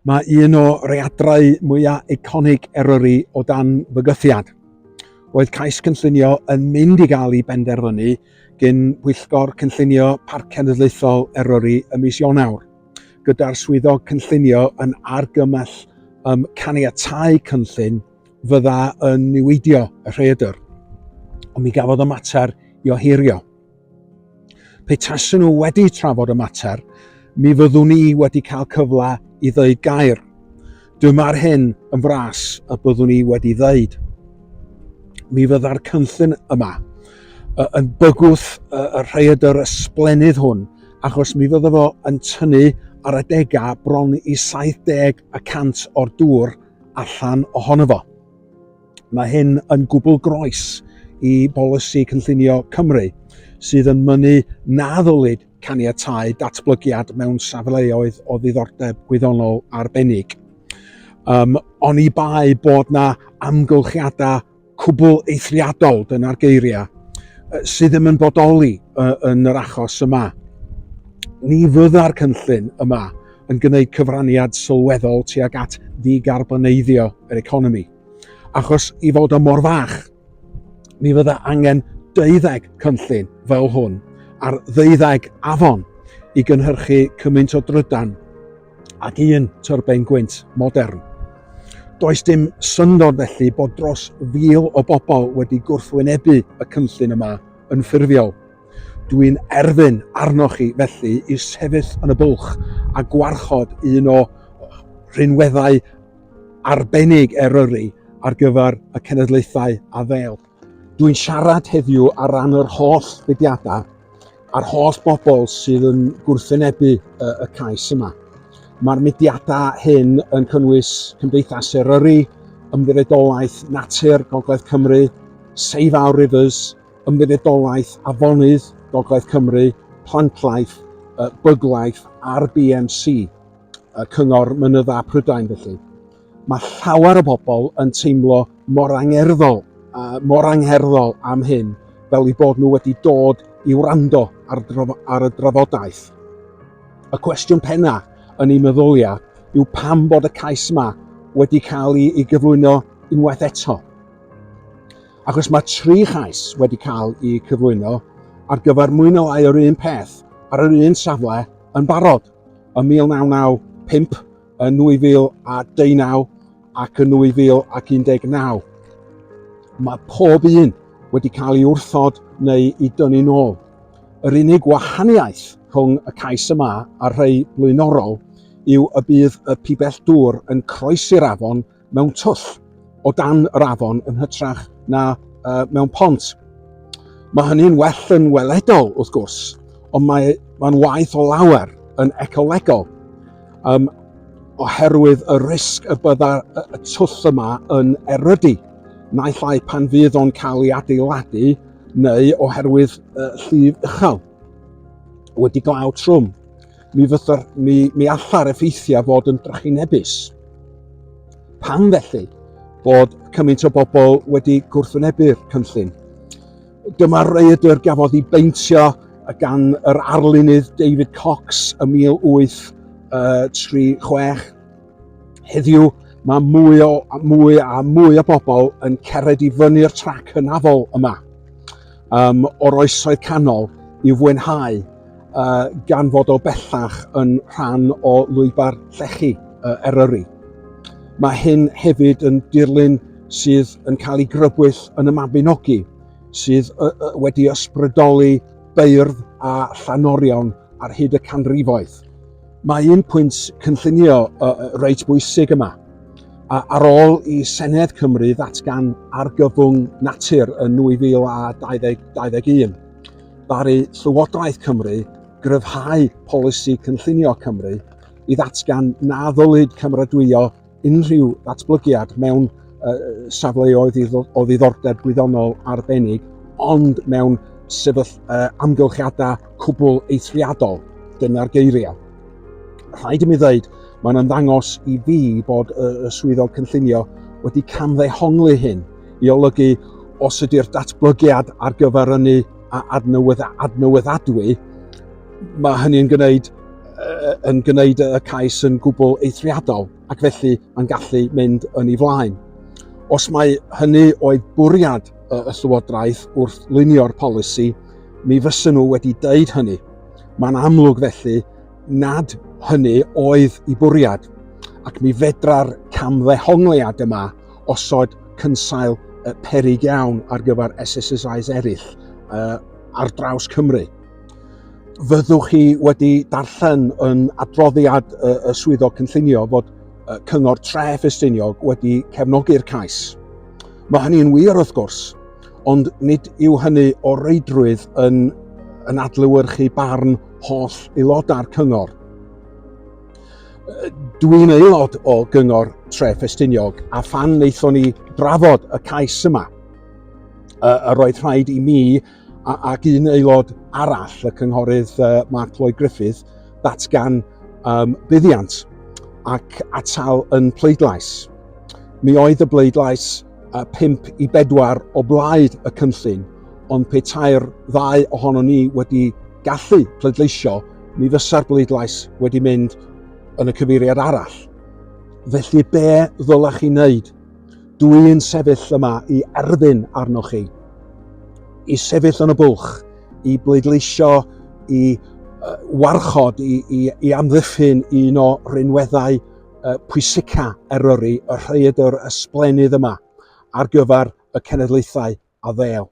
Mae un o readrau mwyaf eiconig Eryri o dan fygythiad. Roedd cais cynllunio yn mynd i gael ei benderfynu gyn Bwyllgor Cynllunio Parc Cenedlaethol Eryri ym mis Ionawr, gyda'r swyddog cynllunio yn argymell um, caniatáu cynllun fydda yn niweidio y rhaeadr. Ond mi gafodd y mater i ohirio. Pe tasen nhw wedi trafod y mater, mi fyddwn ni wedi cael cyfle i ddeud gair. Dyma'r hyn yn fras y byddwn ni wedi ddeud. Mi fydda'r cynllun yma yn bygwth y rhaeadr ysblennydd hwn, achos mi fydda fo yn tynnu ar adegau bron i 70 y cant o'r dŵr allan ohono fo. Mae hyn yn gwbl groes i bolisi cynllunio Cymru, sydd yn mynnu na ddylid caniatáu datblygiad mewn safleoedd o ddiddordeb gwyddonol arbennig. Um, oni bai bod na amgylchiadau cwbl eithriadol, dyna'r geiriau, sydd ddim yn bodoli yn yr achos yma. Ni fydda'r cynllun yma yn gwneud cyfraniad sylweddol tuag at ddigarboneiddio yr economi. Achos i fod o mor fach, mi fydda angen deuddeg cynllun fel hwn ar ddeuddeg afon i gynhyrchu cymaint o drydan ac un tyrbein gwynt modern. Does dim syndod felly bod dros fil o bobl wedi gwrthwynebu y cynllun yma yn ffurfiol. Dwi'n erfyn arnoch chi felly i sefyll yn y bwlch a gwarchod un o rhinweddau arbennig Eryri ar gyfer y cenedlaethau a ddêl. Dwi'n siarad heddiw ar ran yr holl fudiadau a'r holl bobl sydd yn gwrthwynebu y, y cais yma. Mae'r mudiadau hyn yn cynnwys Cymdeithas Eryri, Ymddiriedolaeth Natur Gogledd Cymru, Save Our Rivers, Ymddiriedolaeth Afonydd Gogledd Cymru, Plantlife, Buglife a'r BMC, Cyngor Mynydda Prydain felly. Mae llawer o bobl yn teimlo mor angerddol, mor angherddol am hyn, fel eu bod nhw wedi dod i wrando ar, ar y drafodaeth. Y cwestiwn penna yn ei meddyliau yw pam bod y cais yma wedi cael ei, ei gyflwyno unwaith eto. Achos mae tri chais wedi cael eu cyflwyno ar gyfer mwy na lai o'r un peth ar yr un safle yn barod yn 1995, yn 2019 ac yn 2019. Mae pob un wedi cael ei wrthod neu ei dynnu nôl. Yr unig wahaniaeth rhwng y cais yma a'r rhai blaenorol yw y bydd y pibell dŵr yn croesi'r afon mewn twll o dan yr afon yn hytrach na uh, mewn pont. Mae hynny'n well yn weledol, wrth gwrs, ond mae'n mae waeth o lawer yn ecolegol, um, oherwydd y risg y bydda y twll yma yn erydu, naill ai pan fydd o'n cael ei adeiladu neu oherwydd uh, llif uchel wedi glaw trwm. Mi, fythr, mi, mi alla'r effeithiau fod yn drychinebus. Pam felly bod cymaint o bobl wedi gwrthwynebu'r cynllun? Dyma'r rhaeadr gafodd ei beintio gan yr arlunydd David Cox ym 1836. Heddiw, mae mwy, o, mwy a mwy o bobl yn cered i fyny'r trac hynafol yma um, o'r oesoedd canol i'w fwynhau uh, gan fod o bellach yn rhan o lwybr llechi uh, Eryri. Mae hyn hefyd yn dirlun sydd yn cael ei grybwyll yn y Mabinogi, sydd uh, uh, wedi ysbrydoli beirdd a llanorion ar hyd y canrifoedd. Mae un pwynt cynllunio uh, reit bwysig yma. A ar ôl i Senedd Cymru ddatgan argyfwng natur yn 2021, ddaru Llywodraeth Cymru gryfhau polisi cynllunio Cymru i ddatgan na ddylid cymeradwyo unrhyw ddatblygiad mewn uh, safleoedd o ddiddordeb gwyddonol arbennig, ond mewn sefyll, uh, amgylchiadau cwbl eithriadol. Dyna'r geiriau. Rhaid i mi ddweud, mae'n ymddangos i fi bod y, y swyddog cynllunio wedi camddehongli hyn i olygu os ydy'r datblygiad ar gyfer ynni a adnewyddadwy, mae hynny'n gwneud yn gwneud y cais yn gwbl eithriadol ac felly mae'n gallu mynd yn ei flaen. Os mae hynny oedd bwriad y Llywodraeth wrth lunio'r polisi, mi fysen nhw wedi deud hynny. Mae'n amlwg felly nad hynny oedd i bwriad, ac mi fedra'r camddehongliad yma osod cynsail peryg iawn ar gyfer SSSIs eraill ar draws Cymru. Fyddwch chi wedi darllen yn adroddiad y, y swyddog cynllunio fod Cyngor Tref Ffestiniog wedi cefnogi'r cais. Mae hynny'n wir wrth gwrs, ond nid yw hynny o reidrwydd yn, yn adlewyrchu barn holl aelodau'r cyngor. Dwi'n aelod o Gyngor Tref Ffestiniog a phan wnaethon ni drafod y cais yma, yr oedd rhaid i mi ac un aelod arall, y cynghorydd Mark Lloyd Griffith, ddatgan um, buddiant ac atal yn pleidlais. Mi oedd y bleidlais 5 i 4 o blaid y cynllun, ond pe tair ddau ohono ni wedi gallu pleidleisio, mi fysa'r bleidlais wedi mynd yn y cyfeiriad arall. Felly be ddylech chi wneud? Dwi'n sefyll yma i erfyn arnoch chi, i sefyll yn y bwlch, i bleidleisio, i warchod, i, i, i amddiffyn un o rinweddau pwysica Eryri, y rhaeadr ysblennydd yma, ar gyfer y cenedlaethau a ddêl.